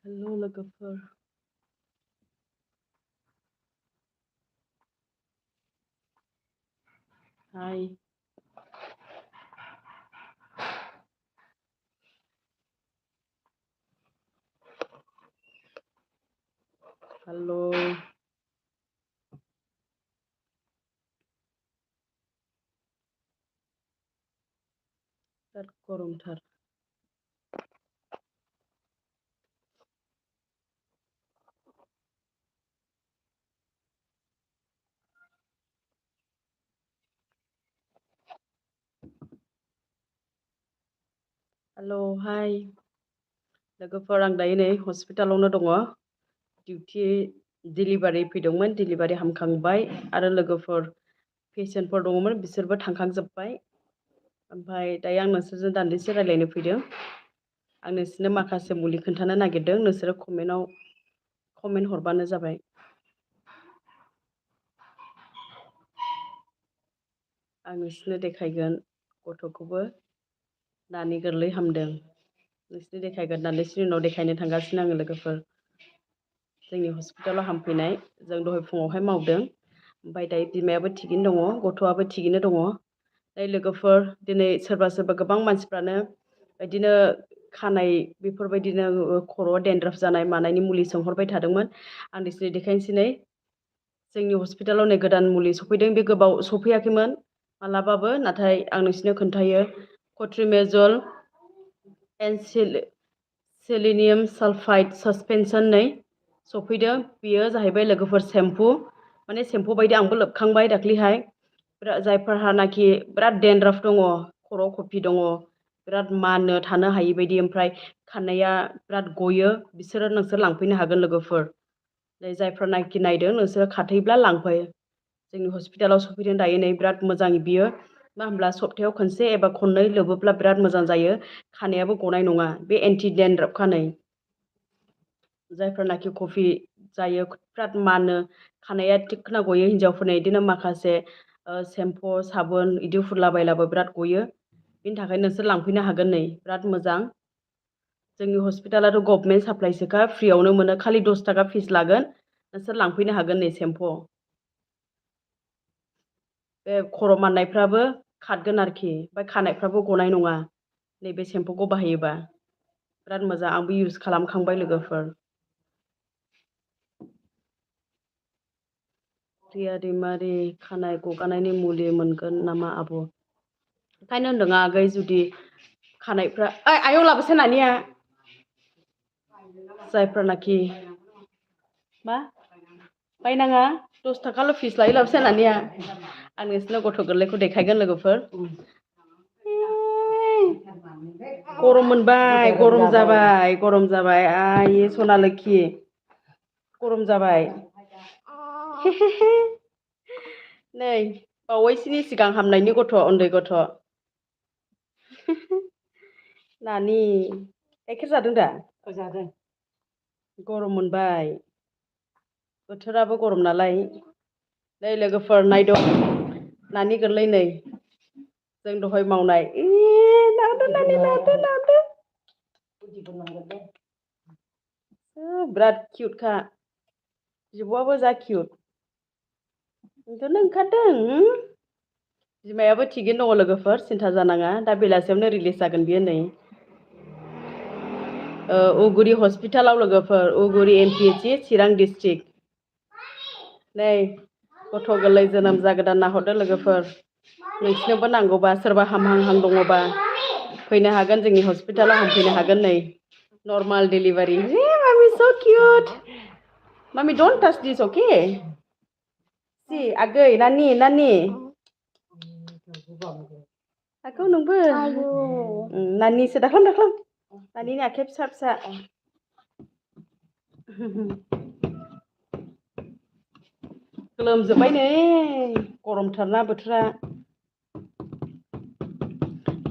Hello lwgwpwr. Hi. Hello. Biराद गरमथार. Hello, hi. Lwgwpwr आं दायो नै हस्पिटालावनो दङ. डिउटि डिलिभारि फैदोंमोन, डिलिभारि हामखांबाय आरो लोगोफोर पेसेन्टफोर दङमोन बिसोरबो थांखांजोब्बाय. ओमफ्राय दायो आं नोंसोरजों दान्दिसे रायलायनो फैदों. आं नोंसोरनो माखासे मुलि खोन्थानो नागिरदों, नोंसोरो कमेन्ट हरबानो जाबाय. आं नोंसोरनो देखायगोन गथ'खौबो नानि गोरलै हामदों. नोंसोरनो देखायगोन दान्दिसेनि उनाव देखायनो थांगासिनो आङो लोगोफोर. जोंनि हस्पिटालाव हामफैनाय जों दहाय फुङावहाय मावदों. ओमफ्राय दायो बिमायाबो थिगैनो दङ, गथ'आबो थिगैनो दङ. दायो लोगोफोर दिनै सोरबा गोबां मानसिफ्रानो बिदिनो खानाय बेफोरबायदिनो खर'आव डेन्ड्राफ जानाय मानायनि मुलि सोंहरबाय थादोंमोन. आं दिनै देखायनोसै नै जोंनि हस्पिटालाव नै गोदान मुलि सफैदों. बे गोबाव सफैयाखैमोन मालाबाबो, नाथाय आं नोंसोरनो खोन्थायो. कट्रिमेजल एन्ड सेलेनियाम सालफाइड सासपेनसन नै सफैदों. बेयो जाहैबाय लोगोफोर सेम्पु, माने सेम्पु बायदि आंबो लोबखांबाय दाख्लैहाय. जायफोरहानाखि बिराद डेन्ड्राफ दङ, खर'आव खफि दङ, बिराद माननो थानो हायि बायदि, ओमफ्राय खानाया बिराद गयो, नोंसोर लांफैनो हागोन लोगोफोर. जायफोरनाखि नायदों नोंसोरो खाथायोब्ला लांफै. जोंनि हस्पिटालाव सफैदों दायो नै बिराद मोजां बियो. मा होनब्ला सप्तायाव खनसे एबा खननै लोबोब्ला बिराद मोजां जायो. खानायाबो गनाय नङा. बे एन्टि डेन्ड्राफ खानाय. जायफोरनाखि कफि जायो बिराद मानो, खानाया थिखोना गयो हिन्जावफोरनि, बिदिनो माखासे सेम्पु साबोन बिदि फुनलाबायलाबो बिराद गयो. बिनि थाखाय नोंसोर लांफैनो हागोन नै बिराद मोजां. जोंनि हस्पिटालाथ' गभमेन्ट साप्लाइसोखा, फ्रियावनो मोनो, खालि 10 थाखा फिस लागोन. नोंसोर लांफैनो हागोन नै सेम्पु. बे खर' माननायफ्राबो खारगोन आरोखि, ओमफ्राय खानायफ्राबो गनाय नङा नैबे सेम्पुखौ बाहायोबा. बिराद मोजां, आंबो इउस खालामखांबाय लोगोफोर. रिया दैमारि खानाय गगानायनि मुलि मोनगोन नामा आब'? ओंखायनो होनदों आगै, जुदि खानायफ्रा आयं लाबोसै नानिया. जायफोरनाखि मा बायनाङा 10 थाखाल' फिस लायो, लाबोसै नानिया. आं नोंसोरनो गथ' गोरलैखौ देखायगोन लोगोफोर. गरम मोनबाय, गरम जाबाय आइ सना लोखि, गरम जाबाय. नै बावैसोनि सिगां हामनायनि गथ', उन्दै गथ'. नानि गाइखेर जादों दा? जादों. गरम मोनबाय, बोथोराबो गरम नालाय. नै लोगोफोर नायद' नानि गोरलै नै जों दहाय मावनाय. बिराद किउटखा, बिब'आबो जा किउट. उन्दुनो ओंखारदों? बिमायाबो थिगैनो दङ लोगोफोर, सिन्था जानाङा. दा बेलासियावनो रिलिज जागोन बियो नै. उगुरि हस्पिटालाव लोगोफोर, उगुरि MPH चिरां डिस्ट्रिक्ट. नै गथ' गोरलै जोनोम जागोदान नाहरदो लोगोफोर. नोंसिनोबो नांगौबा, सोरबा हामहां दङबा फैनो हागोन जोंनि हस्पिटालाव, हामफैनो हागोन नै. Normal delivery. Mummy so cute. Mommy, don't touch this, okay? Si, agay, nani. Aku nunggu. Nani sedaklam. Nani ini akhir bisa. लोमजोब्बाय नै, गरमथारना बोथोरा.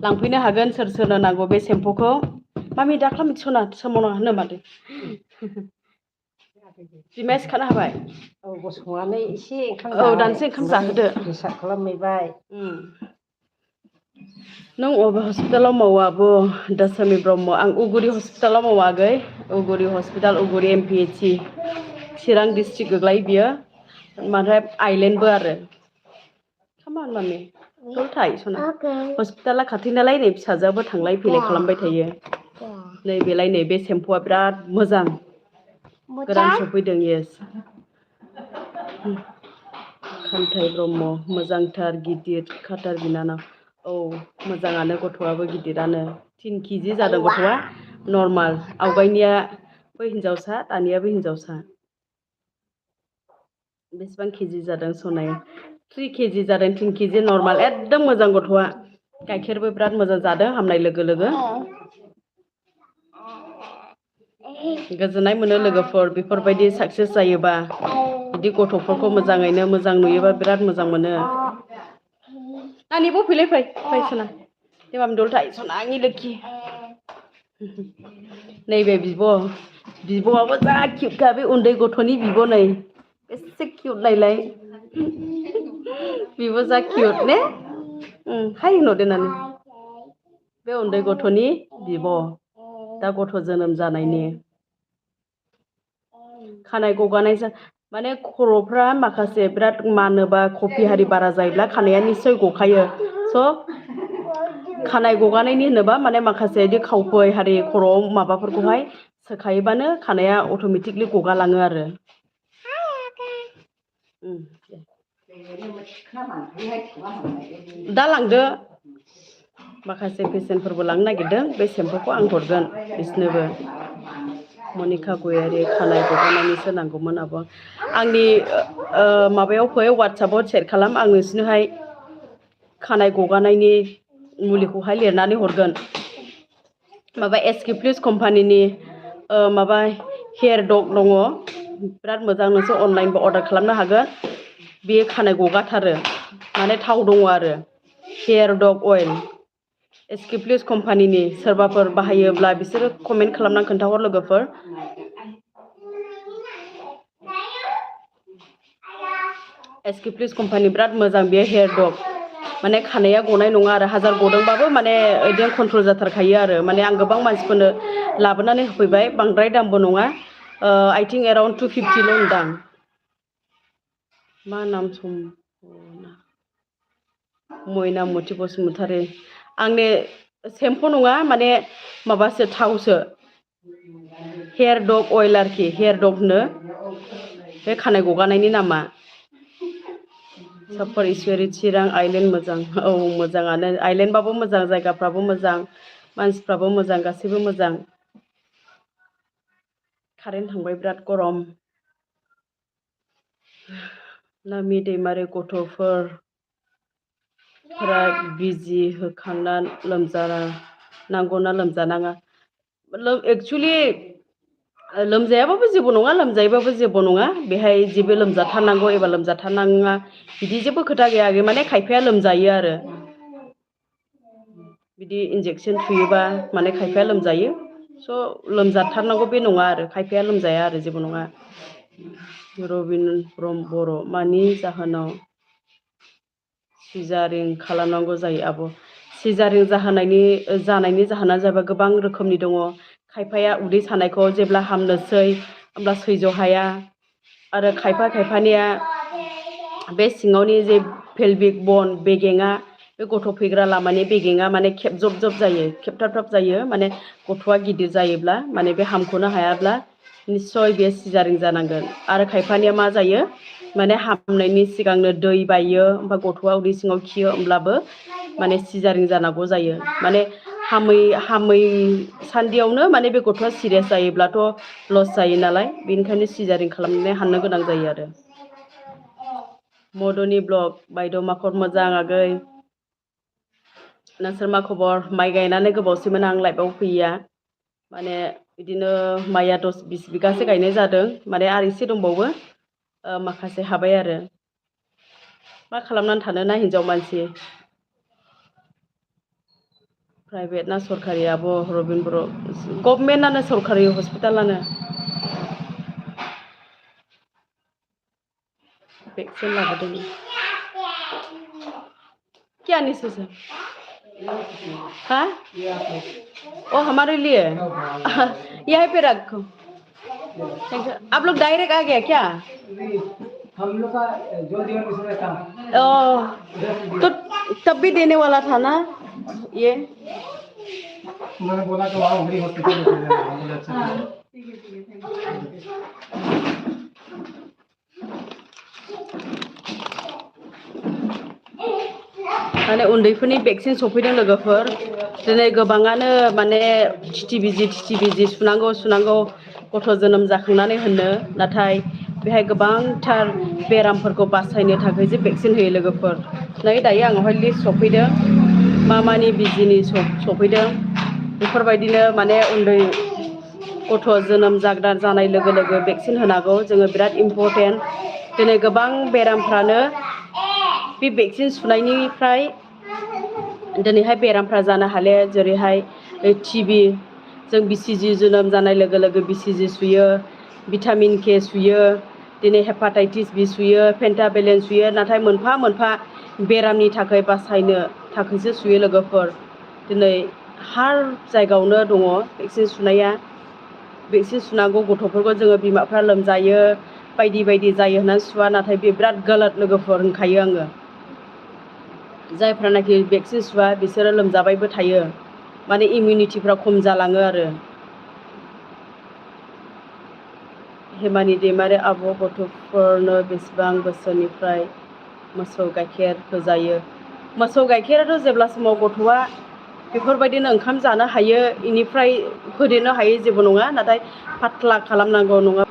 लांफैनो हागोन सोरनो नांगौ बे सेम्पुखौ. मामि दाख्लाम सना सोमावनाङा होनो माथो. बिमाया सिखारनो हाबाय? औ, गसंनानै एसे ओंखाम दानोसै ओंखाम जाहोदो। हिसाब खालामहैबाय। नों अबे हस्पिटालाव मावो आब' दासामि ब्रह्म आं उगुरि हस्पिटालाव मावागै उगुरि हस्पिटाल उगुरि MPHC चिरां डिस्ट्रिक्ट गोग्लाय बियो ओमफ्राय आइलेण्डबो आरो खामान मामि दलथाय सना हस्पिटाला खाथि नालाय नै फिसाजोआबो थांलाय फैलाय खालामबाय थायो नैबेलाय नै बे सेम्पुआ बिराद मोजां गोदान सफैदों येस खान्थाइ ब्रह्म मोजांथार गिदिर खाथार बिनानाव औ मोजाङानो गथ'आबो गिदिरानो 3 केजि जादों गथ'आ नर्माल आवगायनियाबो हिनजावसा दानियाबो हिनजावसा बेसेबां केजि जादों सनाया 3 केजि जादों 3 केजि नर्माल एकदम मोजां गथ'आ गाइखेरबो बिराद मोजां जादों हामनाय लोगो लोगो गोजोननाय मोनो लोगोफोर बेफोरबायदि साक्सेस जायोबा बिदि गथ'फोरखौ मोजाङैनो मोजां नुयोबा बिराद मोजां मोनो नानिबो फैलाय फै सना दे मामि दलथाय सना आंनि लोखि नैबे बिब'आबो जा किउटखा बे उन्दै गथ'नि बिब' नै एसे किउट नायलाय बिबो जा किउट ने हाय होनहरदो नानि बे उन्दै गथ'नि बिब' दा गथ' जोनोम जानायनि खानाय गगानाय माने खर'फ्रा माखासे बिराद मानोबा कफि हारि बारा जायोब्ला खानाया निस्सय गखायो स' खानाय गगानायनि होनोबा माने माखासे बिदि खावफै हारि खर'आव माबाफोरखौहाय सोखायोबानो खानाया अट'मेटिकलि गगालाङो आरो दा लांदो माखासे पेसेन्टफोरबो लांनो नागिरदों बे सेम्पुखौ आं हरगोन बिसोरनोबो मनिका गयारि खानाय गगानायनिसो नांगौमोन आब' आंनि माबायाव फै वाट्सएपाव सेर खालाम आं नोंसिनोहाय खानाय गगानायनि मुलिखौहाय लिरनानै हरगोन माबा SK प्लिस कम्पानिनि माबा हेयार डक दङ बिराद मोजां नोंसोर अनलाइनबो अर्डार खालामनो हागोन बेयो खानाय गगाथारो माने थाव दङ आरो हेयार डक अइल SK प्लिस कम्पानिनि सोरबाफोर बाहायोब्ला बिसोरो कमेन्ट खालामनानै खोन्थाहर लोगोफोर SK प्लिस कम्पानि बिराद मोजां बेयो हेयार डक माने खानाया गनाय नङा आरो हाजार गदोंबाबो माने बिदिनो कन्ट्रल जाथारखायो आरो माने आं गोबां मानसिफोरनो लाबोनानै होफैबाय बांद्राय दामबो नङा I think around 250 होनदां मा नाम मयनामथि बसुमतारी आंनि सेम्पु नङा माने माबासो थावसो हेयार डक अइल आरोखि हेयार डक होनो बे खानाय गगानायनि नामा सापार इसुयारि चिरां आइलेण्ड मोजां औ मोजाङानो आइलेण्डबाबो मोजां जायगाफ्राबो मोजां मानसिफ्राबो मोजां गासैबो मोजां कारेन्ट थांबाय बिराद गरम नामि दैमारि गथ'फोरा बिजि होखांना नांगौना लोमजानाङा एक्सुवेलि लोमजायाबाबो जेबो नङा लोमजायोबाबो जेबो नङा बेहाय जेबो लोमजाथारनांगौ एबा लोमजाथारनाङा बिदि जेबो खोथा गैया माने खायफाया लोमजायो आरो बिदि इन्जेकसन थुयोबा माने खायफाया लोमजायो स' लोमजाथारनांगौ बे नङा आरो खायफाया लोमजाया आरो जेबो नङा रबिन बर' मानि जाहोनाव सिजारिं खालामनांगौ जायो आब' सिजारिं जानायनि जाहोना जाबाय गोबां रोखोमनि दङ खायफाया उदै सानायखौ जेब्ला हामनोसै होमब्ला सैज' हाया आरो खायफानिया बे सिङावनि जे पेलभिक बन बेगेङा बे गथ' फैग्रा लामानि बेगेङा माने खेबजब जायो खेबथाबथाब जायो माने गथ'आ गिदिर जायोब्ला माने बे हामख'नो हायाब्ला निस्सय बे सिजारिं जानांगोन आरो खायफानिया मा जायो माने हामनायनि सिगांनो दै बायो ओमफ्राय गथ'आ उदै सिङाव खियो होमब्लाबो माने सिजारिं जानांगौ जायो माने हामै सान्दियावनो माने बे गथ'आ सिरियास जायोब्लाथ' लस जायो नालाय बेनिखायनो सिजारिं खालामनानै हाननो गोनां जायो आरो मधुनि ब्लग बायद' माखर मोजां आगै नोंसोर मा खबर माइ गायनानै गोबावसैमोन आं लाइफआव फैयिया माने बिदिनो माइया 10-20 बिगासो गायनाय जादों माने आरो एसे दंबावो माखासे हाबाय आरो मा खालामनानै थानोना हिनजाव मानसि प्राइभेट ना सरकारि आब' रबिन बर' गभमेन्टआनो सरकारि हस्पिटालानो भेक्सिन लाबोदों क्या निसोसो हाँ ओ हमारे लिए यहीं पे रखो। आप लोग डायरेक्ट आ गया क्या? हम लोग का जो दिवस उसमें था। तो तब भी देने वाला था ना ये। मैंने बोला कि वहाँ बड़ी हॉस्पिटल में चले जाना। बोला अच्छा माने उन्दैफोरनि भेक्सिन सफैदों लोगोफोर दिनै गोबाङानो माने टिटि बिजि सुनांगौ गथ' जोनोम जाखांनानै होनो नाथाय बेहाय गोबांथार बेरामफोरखौ बासायनो थाखाय जे भेक्सिन होयो लोगोफोर नै दायो आंनावहाय लिस्ट सफैदों मानि बिजिनि सफैदों बेफोरबायदिनो माने उन्दै गथ' जोनोम जानाय लोगो लोगो भेक्सिन होनांगौ जोङो बिराद इम्परटेन्ट दिनै गोबां बेरामफ्रानो बे भेक्सिन सुनायनिफ्राय दिनैहाय बेरामफ्रा जानो हाले जेरैहाय टिबि जों बिसिजि जोनोम जानाय लोगो लोगो बिसिजि सुयो भिटामिन के सुयो दिनै हेपाटाइटिस बि सुयो पेन्टाबेलेन सुयो नाथाय मोनफा मोनफा बेरामनि थाखाय बासायनो थाखायसो सुयो लोगोफोर दिनै हार जायगायावनो दङ भेक्सिन सुनाया भेक्सिन सुनांगौ गथ'फोरखौ जोङो बिमाफ्रा लोमजायो बायदि बायदि जायो होननानै सुवा नाथाय बे बिराद गलत लोगोफोर होनखायो आङो जायफ्रानाखि भेक्सिन सुवा बिसोरो लोमजाबायबो थायो माने इमिउनिटिफ्रा खम जालाङो आरो हेमानि दैमारि आब' गथ'फोरनो बेसेबां बोसोरनिफ्राय मोसौ गाइखेर होजायो मोसौ गाइखेराथ' जेब्ला समाव गथ'आ बेफोरबायदिनो ओंखाम जानो हायो इनिफ्राय होदेरनो हायो जेबो नङा नाथाय पातला खालामनांगौ नङा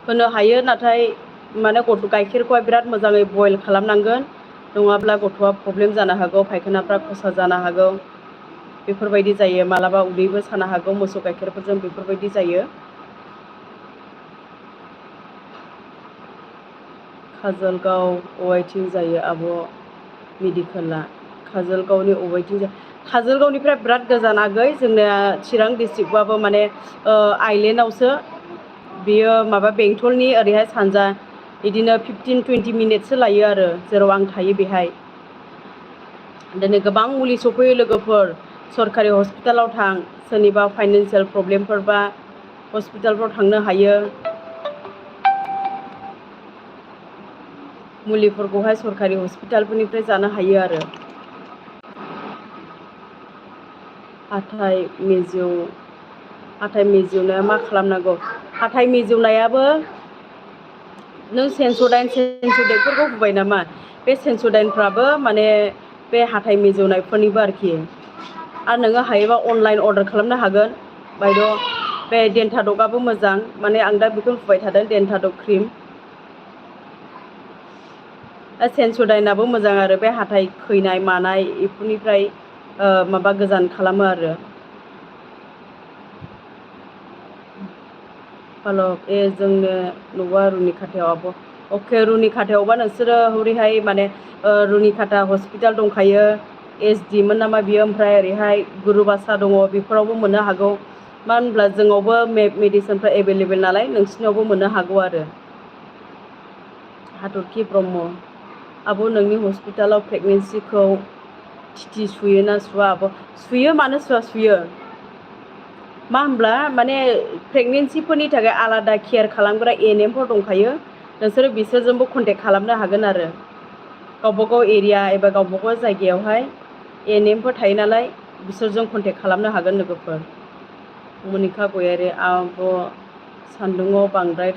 होनो हायो नाथाय माने गथ' गाइखेरखौहाय बिराद मोजाङै बयल खालामनांगोन नङाब्ला गथ'आ प्रब्लेम जानो हागौ फायखानाफ्रा खसा जानो हागौ बेफोरबायदि जायो मालाबा उदैबो सानो हागौ मोसौ गाइखेरफोरजों बेफोरबायदि जायो काजलगाव अवाइथिं जायो आब' मेडिकेला काजलगावनि अवाइथिं काजलगावनिफ्राय बिराद गोजान आगै जोंना चिरां डिस्ट्रिक्टबाबो माने आइलेण्डआवसो बेयो माबा बेंटलनि ओरैहाय सानजा बिदिनो 15-20 मिनिटसो लायो आरो जेराव आं थायो बेहाय दिनै गोबां मुलि सफैयो लोगोफोर सरकारि हस्पिटालाव थां सोरनिबा फाइनान्सियेल प्रब्लेमफोरबा हस्पिटालफ्राव थांनो हायो मुलिफोरखौहाय सरकारि हस्पिटालफोरनिफ्राय जानो हायो आरो हाथाइ मिजौनाया मा खालामनांगौ हाथाइ मिजौनायाबो नों सेन्सुडाइनफोरखौ होबाय नामा बे सेन्सुडाइनफ्राबो माने बे हाथाइ मिजौनायफोरनिबो आरोखि आरो नोङो हायोबा अनलाइन अर्डार खालामनो हागोन बायद' बे डेन्टाडकआबो मोजां माने आं दा बेखौ होबाय थादों डेन्टाडक क्रिम सेन्सुडाइनाबो मोजां आरो बे हाथाइ खैनाय मानाय बेफोरनिफ्राय माबा गोजान खालामो आरो हेल' जोंनो न'आ रुनिखाथायाव आब' अके रुनिखाथायावबा नोंसोरो हरैहाय माने रुनिखाथा हस्पिटाल दंखायो SD मोन नामा बियो ओमफ्राय ओरैहाय गुरुबासा दङ बेफोरावबो मोननो हागौ मानो होनब्ला जोंनावबो मेडिसिनफ्रा एभेलेबेल नालाय नोंसिनियावबो मोननो हागौ आरो हाथरखि ब्रह्म आब' नोंनि हस्पिटालाव प्रेगनेन्सिखौ टिटि सुयो ना सुवा आब' सुयो मानो सुवा सुयो मा होनब्ला माने प्रेगनेन्सिफोरनि थाखाय आलादा केयार खालामग्रा ANMफोर दंखायो नोंसोरो बिसोरजोंबो कन्टेक्ट खालामनो हागोन आरो गावबागाव एरिया एबा गावबागाव जायगायावहाय ANMफोर थायो नालाय बिसोरजों कन्टेक्ट खालामनो हागोन लोगोफोर मनिका गयारि आब' सान्दुङाव बांद्राय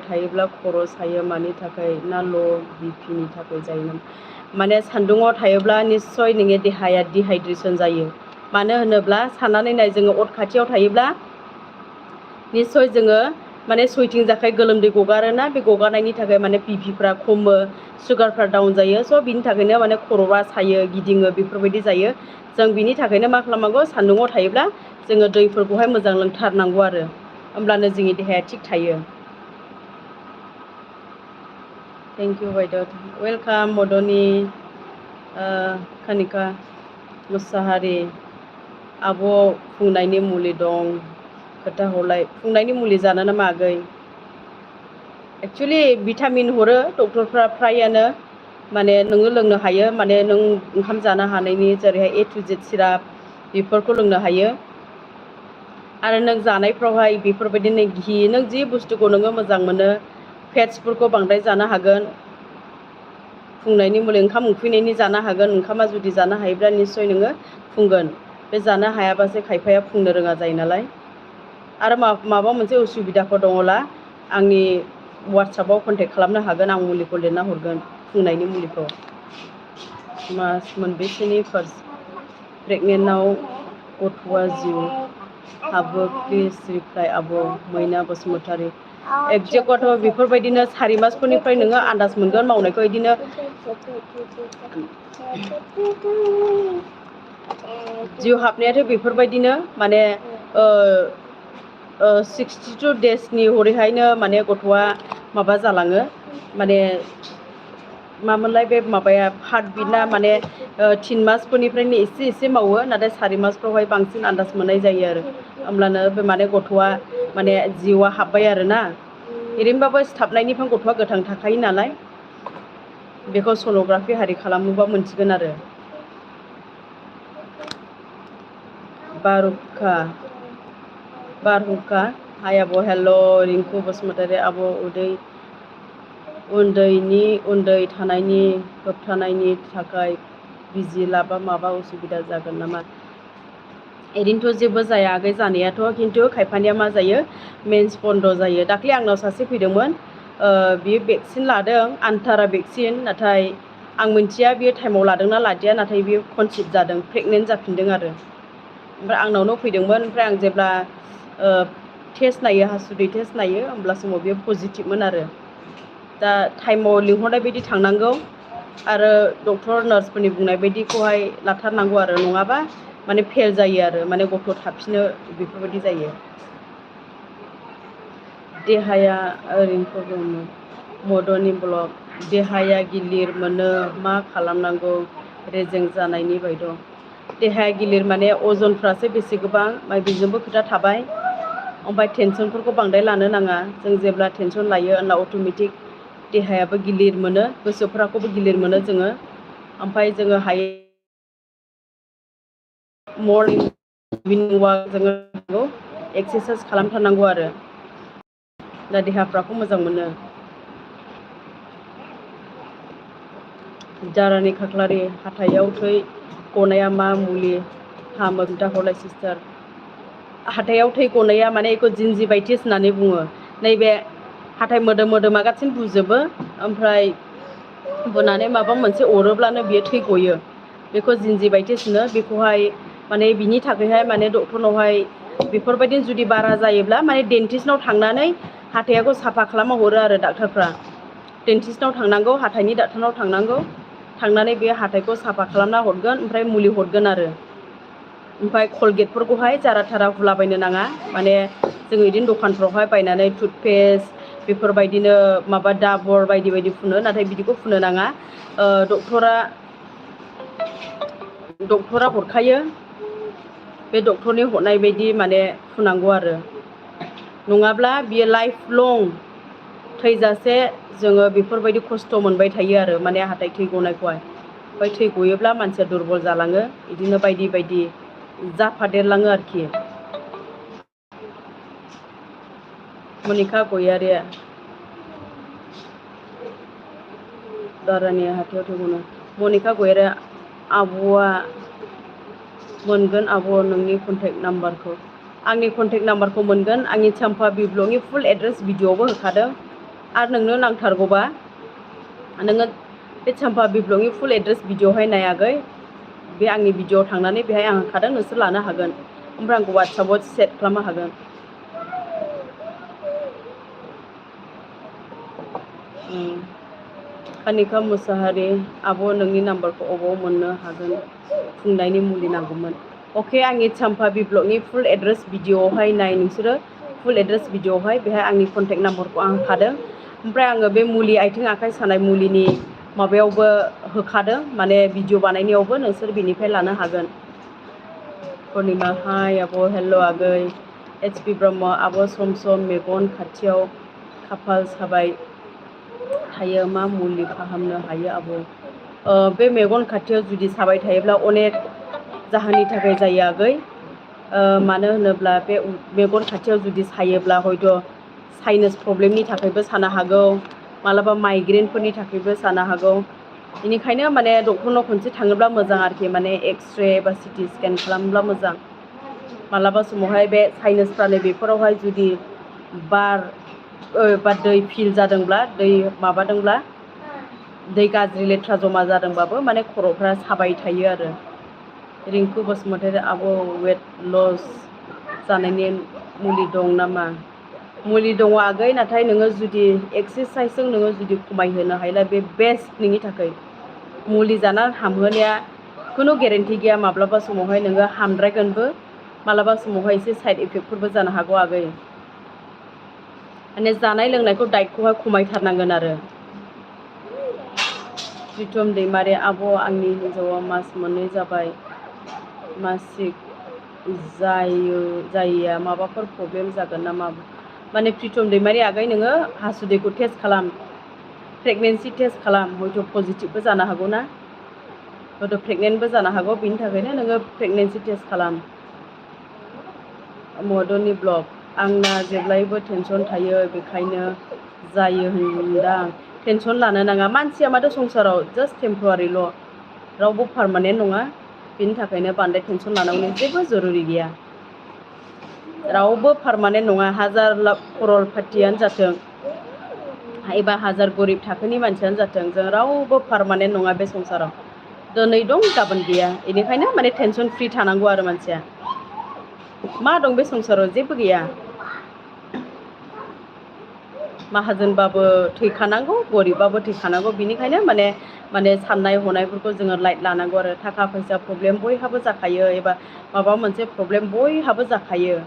थायोब्ला खर' सायो मानि थाखाय ना ल' BP नि थाखाय जायो माने सान्दुङाव थायोब्ला निस्सय नोंनि देहाया डिहाइड्रेसन जायो मानो होनोब्ला साननानै नाय जोङो अर खाथियाव थायोब्ला निस्सय जोङो माने सयथिं जाखाय गोलोमदै गगारोना बे गगारनायनि थाखाय माने BPफ्रा खमो सुगारफ्रा डाउन जायो स' बिनि थाखायनो माने खर'आ सायो गिदिङो बेफोरबायदि जायो जों बिनि थाखायनो मा खालामनांगौ सान्दुङाव थायोब्ला जोङो दैफोरखौहाय मोजां लोंथारनांगौ आरो होमब्लानो जोंनि देहाया थिग थायो थेंक इउ बायद' वेलकाम मदनि कानिका मुसाहारि आब' फुंनायनि मुलि दं खोथा हरलाय फुंनायनि मुलि जानो नामा आगै एक्चुअलि भिटामिन हरो डक्टरफ्रा फ्रायानो माने नोङो लोंनो हायो माने नों ओंखाम जानो हानायनि जेरैहाय A to Z सिराप बेफोरखौ लोंनो हायो आरो नों जानायफ्रावहाय बेफोरबायदिनो घि नों जि बुस्थुखौ नोङो मोजां मोनो फेट्सफोरखौ बांद्राय जानो हागोन फुंनायनि मुलि ओंखाम उखैनायनि जानो हागोन ओंखामा जुदि जानो हायोब्ला निस्सय नोङो फुंगोन बे जानो हायाबासो खायफाया फुंनो रोङा जायो नालाय आरो माबा मोनसे उसुबिदाफोर दङला आंनि वाट्सएपाव कन्टेक्ट खालामनो हागोन आं मुलिखौ लिरना हरगोन फुंनायनि मुलिखौ मास मोनबेसेनि फार्स्ट प्रेगनेन्टआव गथ'आ जिउ हाबो प्लिज रिप्लाइ आब' मैना बसुमतारी एक्जेक्टआथ' बेफोरबायदिनो 4 मासफोरनिफ्राय नोङो आन्दाज मोनगोन मावनायखौ बिदिनो जिउ हाबनायाथ' बेफोरबायदिनो माने 62 डेजनि हरैहायनो माने गथ'आ माबा जालाङो माने मामोनलाय बे माबाया हार्ट बिटआ माने 3 मासफोरनिफ्रायनो एसे मावो नाथाय 4 मासफ्रावहाय बांसिन आन्दाज मोननाय जायो आरो होमब्लानो बे माने गथ'आ माने जिउआ हाब्बाय आरोना ओरैनोबाबो सिथाबनायनिफ्राय गथ'आ गोथां थाखायो नालाय बेखौ सन'ग्राफि हारि खालामोबा मोनथिगोन आरो बारहुंखा हाय आब' हेल' रिंकु बसुमतारी आब' उन्दै थानायनि होबथानायनि थाखाय बिजि लाबा माबा उसुबिदा जागोन नामा ओरैनोथ' जेबो जाया आगै जानायाथ' खिन्थु खायफानिया मा जायो मेन्स बन्द जायो दाख्लै आंनाव सासे फैदोंमोन बियो भेक्सिन लादों आन्टारा भेक्सिन नाथाय आं मिन्थिया बियो टाइमाव लादोंना लादिया नाथाय बियो कनसिभ जादों प्रेगनेन्ट जाफिनदों आरो ओमफ्राय आंनावनो फैदोंमोन ओमफ्राय आं जेब्ला टेस्ट नायो हासुदै टेस्ट नायो होमब्ला समाव बेयो पजिटिभमोन आरो दा टाइमाव लिंहरनाय बायदि थांनांगौ आरो डक्टर नार्सफोरनि बुंनाय बायदिखौहाय लाथारनांगौ आरो नङाबा माने फेल जायो आरो माने गथ' थाफिनो बेफोरबायदि जायो देहाया ओरैनो मदनि ब्लक देहाया गिलिर मोनो मा खालामनांगौ रेजें जानायनि बायद' देहाया गिलिर माने अजनफ्रासो बेसे गोबां बेजोंबो खोथा थाबाय ओमफ्राय टेनसनफोरखौ बांद्राय लानो नाङा जों जेब्ला टेनसन लायो होनब्ला अट'मेटिक देहायाबो गिलिर मोनो गोसोफोरखौबो गिलिर मोनो जोङो ओमफ्राय जोङो हायो मर्निं इभिनिं वाक जोङो एक्सारसाइस खालामथारनांगौ आरो दा देहाफ्राखौ मोजां मोनो जारानि खाख्लारि हाथायाव थै गनाया मा मुलि हामो खोन्थाहरलाय सिस्टार हाथायाव थै गनाया माने बेखौ जिन्जिभाइटिस होननानै बुङो नैबे हाथाय मोदोमा गासिनो बुजोबो ओमफ्राय बुनानै माबा मोनसे अरोब्लानो बियो थै गयो बेखौ जिन्जिभाइटिस होनो बेखौहाय माने बिनि थाखायहाय माने डक्टरनावहाय बेफोरबायदि जुदि बारा जायोब्ला माने डेन्टिस्टनाव थांनानै हाथाइखौ साफा खालामना हरो आरो डाक्टारफ्रा डेन्टिस्टनाव थांनांगौ हाथाइनि डाक्टारनाव थांनांगौ थांनानै बे हाथाइखौ साफा खालामना हरगोन ओमफ्राय मुलि हरगोन आरो ओमफ्राय कलगेटफोरखौहाय जारा थारा हुलाबायनो नाङा माने जोङो बिदिनो दखानफ्रावहाय बायनानै टुथपेस्ट बेफोरबायदिनो माबा दाबर बायदि फुनो नाथाय बिदिखौ फुनो नाङा डक्टरा हरखायो बे डक्टरनि हरनाय बायदि माने फुनांगौ आरो नङाब्ला बियो लाइफ लं थैजासे जोङो बेफोरबायदि खस्थ' मोनबाय थायो आरो माने हाथाय थै गनायखौहाय ओमफ्राय थै गयोब्ला मानसिया दुरबल जालाङो बिदिनो बायदि जाफादेरलाङो आरोखि मनिका गयारि दारानि हाथायाव थै गनाय मनिका गयारि आब'आ मोनगोन आब' नोंनि कन्टेक्ट नाम्बारखौ आंनि कन्टेक्ट नाम्बारखौ मोनगोन आंनि चाम्पा बिब्लगनि फुल एड्रेस भिडिअ'आवबो होखादों आरो नोंनो नांथारगौबा नोङो बे चाम्पा बिब्लगनि फुल एड्रेस भिडिअ'हाय नायाखै बे आंनि भिडिअ'आव थांनानै बेहाय आं होखादों नोंसोर लानो हागोन ओमफ्राय आंखौ वाट्सएपाव सेट खालामनो हागोन कानिका मुसाहारि आब' नोंनि नाम्बारखौ अबाव मोननो हागोन फुंनायनि मुलि नांगौमोन अके आंनि चाम्पा बिब्लगनि फुल एड्रेस भिडिअ'आवहाय नाय नोंसोरो फुल एड्रेस भिडिअ'आवहाय बेहाय आंनि कन्टेक्ट नाम्बारखौ आं होखादों ओमफ्राय आङो बे मुलि आथिं आखाइ सानाय मुलिनि माबायावबो होखादों माने भिडिअ बानायनायावबो नोंसोर बेनिफ्राय लानो हागोन पुर्निमा हाय आब' हेल' आगै एच पि ब्रह्म आब' सम मेगन खाथियाव खाफाल साबाय थायो मा मुलि फाहामनो हायो आब'? बे मेगन खाथियाव जुदि साबाय थायोब्ला अनेक जाहोननि थाखाय जायो आगै। मानो होनोब्ला बे मेगन खाथियाव जुदि सायोब्ला हयथ' साइनास प्रब्लेमनि थाखायबो जानो हागौ, मालाबा माइग्रेनफोरनि थाखायबो जानो हागौ। बेनिखायनो माने डक्टरनाव खनसे थाङोब्ला मोजां आरोखि, माने एक्सरे एबा सिटि स्केन खालामब्ला मोजां। मालाबा समावहाय बे साइनासफ्रा बेफोरावहाय जुदि बार बा दै फिल जादोंब्ला, दै माबादोंब्ला, दै गाज्रि लेथ्रा जमा जादोंबाबो माने खर'फ्रा साबाय थायो आरो। रिंकु बसुमतारी आब' वेट लस जानायनि मुलि दं नामा? मुलि दङ आगै, नाथाय नोङो जुदि एक्सारसाइसजों नोङो जुदि खमायहोनो हायोब्ला बे बेस्ट नोंनि थाखाय। मुलि जाना हामहोनाया खुनु गेरेन्टि गैया, माब्लाबा समावहाय नोङो हामद्रायगोनबो, मालाबा समावहाय एसे साइड इफेक्टफोरबो जानो हागौ आगै। माने जानाय लोंनायखौ डाइटखौहाय खमायथारनांगोन आरो। प्रितम दैमारि आब' आंनि हिन्जावा मास मोननै जाबाय, मासिक जायैया माबाफोर प्रब्लेम जागोन नामा? माने प्रितम दैमारि आगै, नोङो हासुदैखौ टेस्ट खालाम, प्रेगनेन्सि टेस्ट खालाम, हयथ' पजिटिभबो जानो हागौ ना, हयथ' प्रेगनेन्टबो जानो हागौ, बिनि थाखायनो नोङो प्रेगनेन्सि टेस्ट खालाम। मदननि ब्लग आंना जेब्लायबो टेनसन थायो, बेखायनो जायो होनदां। टेनसन लानो नाङा, मानसिया माथो संसाराव जास्ट टेम्परारिल', रावबो पारमानेन्ट नङा। बिनि थाखायनो बांद्राय टेनसन लानांगौनि जेबो जरुरि गैया। रावबो पारमानेन्ट नङा, हाजार खरल पाथियानो जाथों एबा हाजार गरिब थाखोनि मानसियानो जाथों, जों रावबो पारमानेन्ट नङा बे संसाराव। दिनै दं गाबोन गैया, बेनिखायनो माने टेनसन फ्रि थानांगौ आरो मानसिया। मा दं बे संसाराव? जेबो गैया। माहाजोनबाबो थैखानांगौ, गरिबबाबो थैखानांगौ, बिनिखायनो माने साननाय हनायफोरखौ जोङो लाइट लानांगौ आरो। थाखा फैसा प्रब्लेम बयहाबो जाखायो, एबा माबा मोनसे प्रब्लेम बयहाबो जाखायो।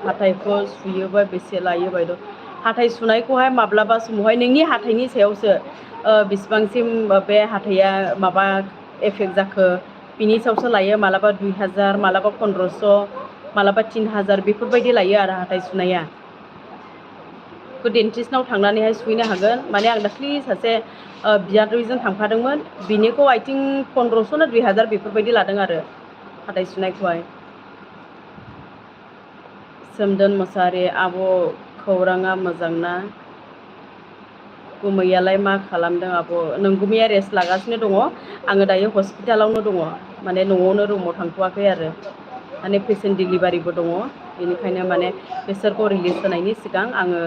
हाथाइखौ सुयोबा बेसे लायो बायद'? हाथाइ सुनायखौहाय माब्लाबा समावहाय नोंनि हाथाइनि सायावसो, बिसिबांसिम बे हाथाइया माबा एफेक्ट जाखो बिनि सायावसो लायो। मालाबा 2000, मालाबा 1500, मालाबा 3000 बेफोरबायदि लायो आरो हाथाइ सुनाया। डेन्टिस्टनाव थांनानैहाय सुहैनो हागोन। माने आं दाख्लि सासे बियादैजों थांफादोंमोन, बिनिखौ आइ थिंक 1500 ना 2000 बेफोरबायदि लादों आरो हाथाइ सुनायखौहाय। सोमदोन मोसाहारि आब' खौराङा मोजां ना? गुमैयालाय मा खालामदों आब'? नोंगुमैया रेस्ट लागासिनो दङ, आङो दायो हस्पिटालावनो दङ, माने न'आवनो रुमाव थांथ'वाखै आरो। माने पेसेन्ट डिलिभारिबो दङ, बेनिखायनो माने बिसोरखौ रिलिज होनायनि सिगां आङो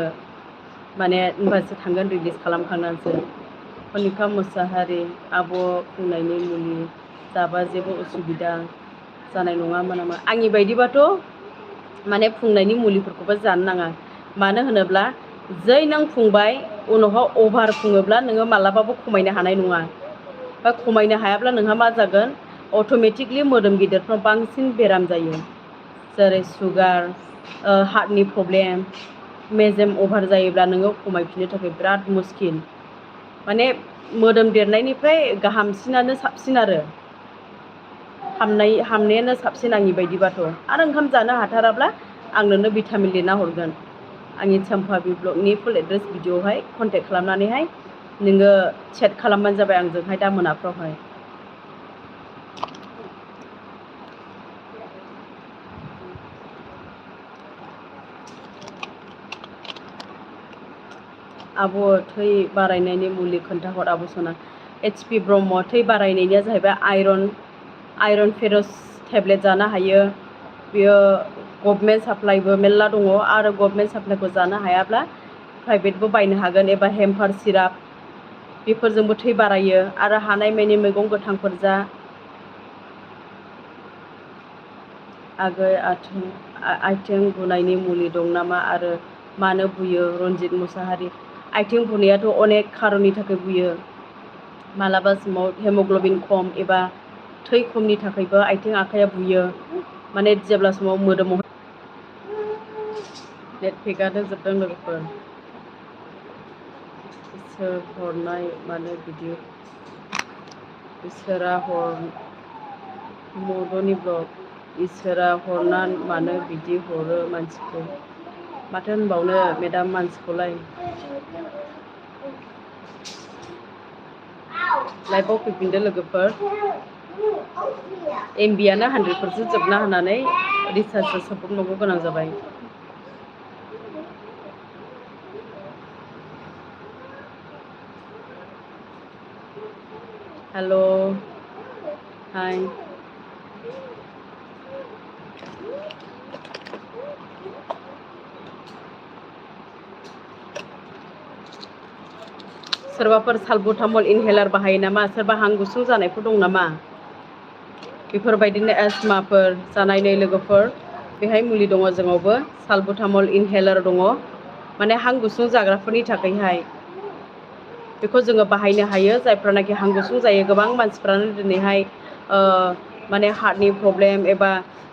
माने होमबासो थांगोन, रिलिज खालामखांनानैसो। कनिका मोसाहारि आब' फुंनायनि मुलि जाबा जेबो उसुबिदा जानाय नङामोन नामा? आंनि बायदिबाथ' माने फुंनायनि मुलिफोरखौबो जानो नाङा। मानो होनोब्ला जै नों फुंबाय, उनावहाय अभार फुङोब्ला नोङो मालाबाबो खमायनो हानाय नङा, बा खमायनो हायाब्ला नोंहा मा जागोन, अट'मेटिकलि मोदोम गिदिरफ्राव बांसिन बेराम जायो, जेरै सुगार, हार्टनि प्रब्लेम, मेजेम अभार जायोब्ला नोङो खमायफिननो थाखाय बिराद मुस्किल। माने मोदोम देरनायनिफ्राय गाहामसिनानो साबसिन आरो हामनायानो साबसिन आंनि बायदिबाथ'। आरो ओंखाम जानो हाथाराब्ला आं नोंनो भिटामिन लिरना हरगोन। आंनि चम्पाबि ब्लगनि फुल एड्रेस भिडिअ'आवहाय कन्टेक्ट खालामनानैहाय नोङो चेट खालामबानो जाबाय आंजोंहाय दा मोनाफ्रावहाय। आब' थै बारायनायनि मुलि खोन्थाहर आब' सना। HP ब्रह्म थै बारायनायनिया जाहैबाय आयरन फेरस टेब्लेट जानो हायो। बेयो गभमेन्ट साप्लाइबो मेल्ला दङ, आरो गभमेन्ट साप्लाइखौ जानो हायाब्ला प्राइभेटबो बायनो हागोन, एबा हेम्पार सिराप बेफोरजोंबो थै बारायो। आरो हानायमानि मैगं गोथांफोर जा। आगै आथिं बुनायनि मुलि दं नामा आरो मानो बुयो? रन्जित मुसाहारि आथिं बुनायाथ' अनेक खारननि थाखाय बुयो। मालाबा समाव हेमग्ल'बिन खम एबा थै खमनि थाखायबो आथिं आखाइया बुयो। माने जेब्ला समाव मोदोमाव नेटपेकआनो जोबदों लोगोफोर। इसोर हरनाय मानो बिदि इसोरा मदनि ब्लग इसोरा हरना मानो बिदि हरो मानसिखौ? माथो होनबावनो मेदाम मानसिखौलाय लाइफआव फैफिनदो लोगोफोर MBआनो 100% जोबना होनानै रिसार्जसो सोब्रबनांगौ गोनां जाबाय हेल' हाय सोरबाफोर सालबुतामल इनहेलार बाहायो नामा सोरबा हां गुसुं जानायफोर दं नामा बेफोरबायदिनो एस्माफोर जानायनि लोगोफोर बेहाय मुलि दङ जोंनावबो सालबुतामल इनहेलार दङ माने हां गुसुं जाग्राफोरनि थाखायहाय बेखौ जोङो बाहायनो हायो जायफ्रानाखि हां गुसुं जायो गोबां मानसिफ्रानो दिनैहाय माने हार्टनि प्रब्लेम एबा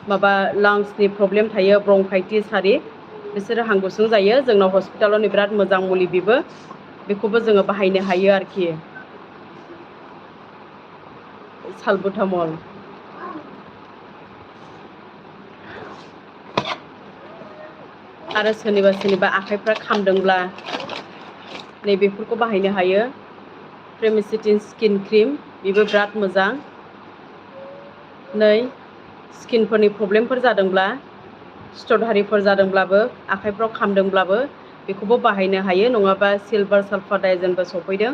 माबा लांसनि प्रब्लेम थायो ब्रंकाइटिस आरि बिसोरो हां गुसुं जायो जोंनाव हस्पिटालावनो बिराद मोजां मुलि बेखौबो जोङो बाहायनो हायो आरोखि सालबुतामल आरो सोरनिबा आखाइफ्रा खामदोंब्ला नैबेफोरखौ बाहायनो हायो प्रेमेसिटिन स्किन क्रिम बेबो बिराद मोजां नै स्किनफोरनि प्रब्लेमफोर जादोंब्ला सिथर जादोंब्लाबो आखाइफ्राव खामदोंब्लाबो बेखौबो बाहायनो हायो नङाबा सिलभार सालफार डाइजेनबो सफैदों